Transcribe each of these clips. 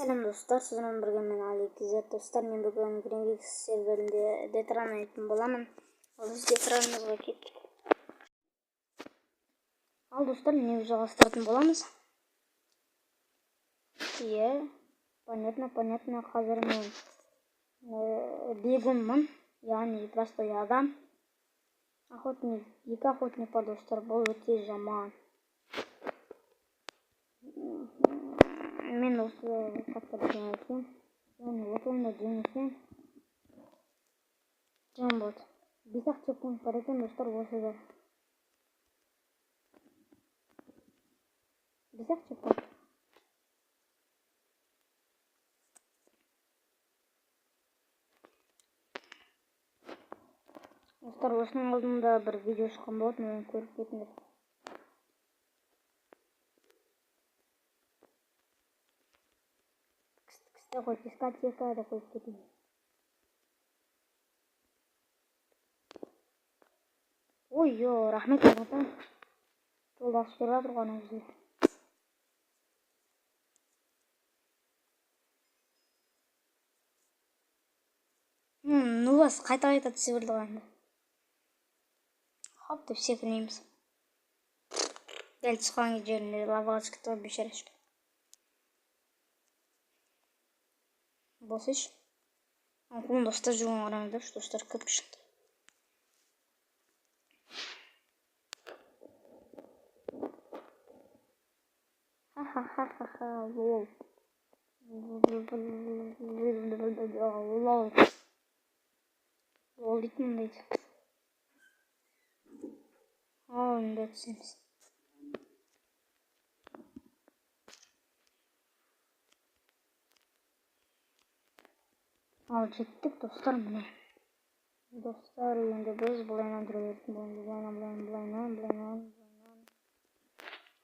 Сәлем достар, сіздермен бірге мен Али KZ. Достар, мен бүгін Greenwix серверінде Детран ойнайтын боламын. Ал біз Детранымызға кеттік. Ал достар, не жалғастыратын боламыз? Иә, понятно, понятно, қазір мен бегунмын, яғни простой адам. Охотник, екі охотник бар, достар, бұл өте жаман. Мен осы каткада жеңілсем, яғни осы ойында жеңілсем, жаман болады. 5 ақ чекпоинт бар екен, достар, осы да. 5 ақ чекпоинт. Достар, осының алдында бір видео шыққан болатын, оны көріп кетіңдер. Кісті қой, дискотека да қойып кетейін. Ой, ё, рахмет, братан. Жолды ашып беріп жатыр ғой ана бізге. Ну вас қайта-қайта түсе берді ғой енді. Хоп деп секірмейміз. Дәл түскен жерінде лаваға түсіп кетті ғой бейшарашка. Босыш. Қолында ұстап жүрген қараңдаршы, достар, кіп-кішкентай. Ха-ха-ха-ха-ха, лол. Лол. Лол дейтін мындайды. Ал енді түсеміз. Ал жеттік, достар, міне. Достар, енді біз былайынан жүре беретін боламыз. Былайынан, былайынан, былайынан, былайынан, былайынан.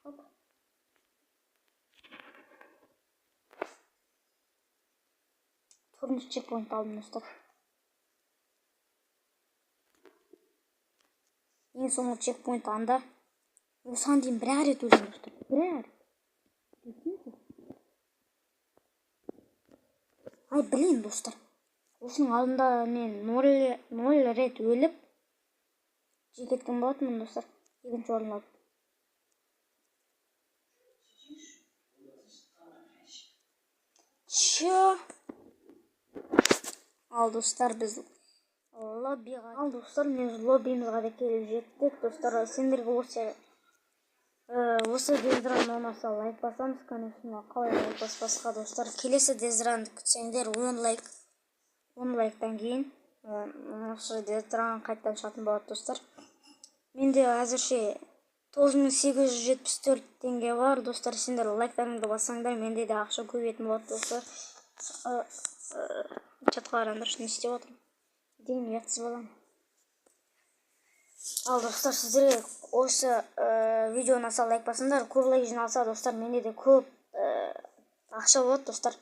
Хоп. Төртінші чекпоинт алдым, достар. Ең соңғы чекпоинт анда. Осыған дейін бір ақ рет өлдім, достар. Бір ақ рет. Прикиньте. Ай, блин, достар. Осының алдында мен 0 рет өліп кеткен болатынмын, достар. Екінші орын алып. Чё? Ал достар, біз лоббиға. Ал достар, мен лоббимызға да келіп жеттік. Достар, сендерге осы дездран ұнаса лайк басамыз, конечно, қалай лайк баспасқа, достар. Келесі дездранды күтсеңдер 10 лайк. 10 лайктан кейін осы дездран қайтадан шығатын болады, достар. Менде әзірше 9874 теңге бар, достар. Сендер лайктарыңды бассаңдар, менде де ақша көбейетін болады, достар. Чатқа қараңдаршы, не істеп жатырмын. Деген ұятсыз балам. Ал достар, сіздерге осы видео ұнаса лайк басыңдар. Көп лайк жиналса, достар, менде де көп ақша болады, достар.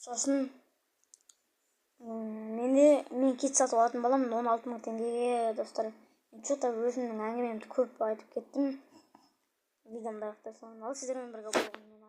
Сосын мен кит сатып алатын боламын 16 000 теңгеге, достар. Мен чё-то өзімнің әңгімемді көп айтып кеттім. Видеомды аяқтай саламын. Ал сіздермен бірге болған мен